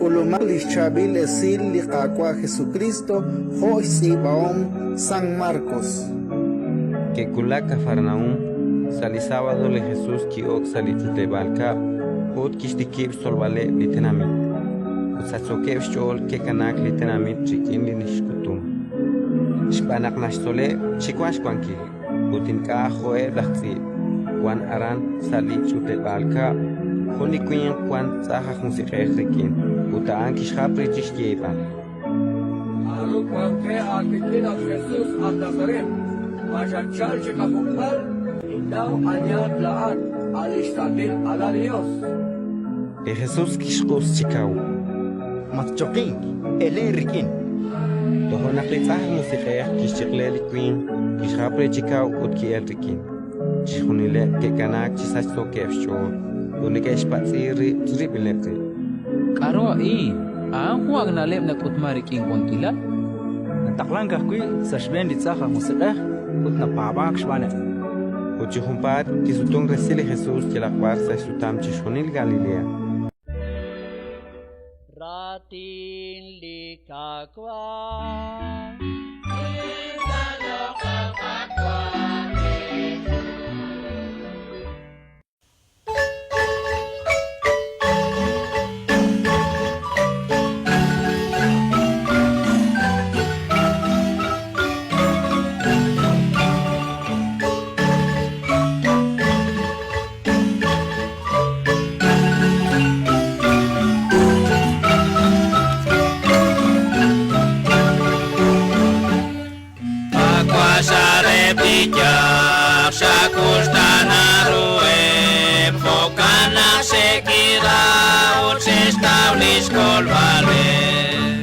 K'ulumaq li xChaab'il Esil li Qaawa' Jesukriist jo' xtz'iib'ahom San Markos. Ke'wulak Kafarnaúm. Sa' li sábado li Jesus ki'ok sa' li ch'utleb'aal kab'l ut kixtikib' xtzolb'aleb' li tenamit. Ut sachsookeb' xch'ool ke'kanaak li tenamit rik'in li xk'utum, xb'aan naq naxtzoleb' chi wank xwankil ut ink'a' jo'eb' laj tz'iib'. Wank aran sa' li ch'utleb'aal kab'l jun li winq wank tz'aj aj musiq'ej rik'in, ut a'an kixjap re chi xyeeb'al. K'aru wank qe aawik'in, at Jesus aj Nazaret? Ma xatchalk chi qajuk'b'al? Ninnaw anihat laa'at, a' li xSantil Alal li Yos. Li Jesus kixq'us chi kaw. Matchoqink, elen rik'in. Toja' naq li tz'aj aj musiq'ej kixchiq'le li winq, kixjap re chi kaw ut ki'elk rik'in. Chixjunileb' ke'kanaak chi sachsookeb' xch'ool ut neke'xpatz'i rib' chirib'ileb' rib'. K'aru a'in? A'an jun ak' na'leb' nak'utmank rik'in wankilal. Nataqlank ajwi' sa' xb'een li tz'aj aj musiq'ej ut napaab'aak xb'aaneb'. Ut chi junpaat kisutunk resil li Jesus yalaq b'ar sa' xsutam chixjunil Galilea. Raatin li Qaawa'.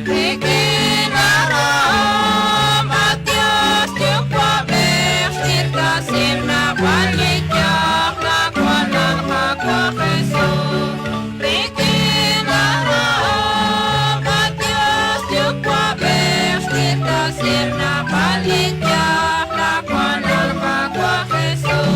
Rik'in arahom, at Dios Yuwa'b'ej, xk'irtasiheb' naab'al li yaj, laawanal Qaawa' Jesus. Rik'in arahom, at Dios Yuwa'b'ej, xk'irtasiheb' naab'al li yaj, laawanal Qaawa' Jesus.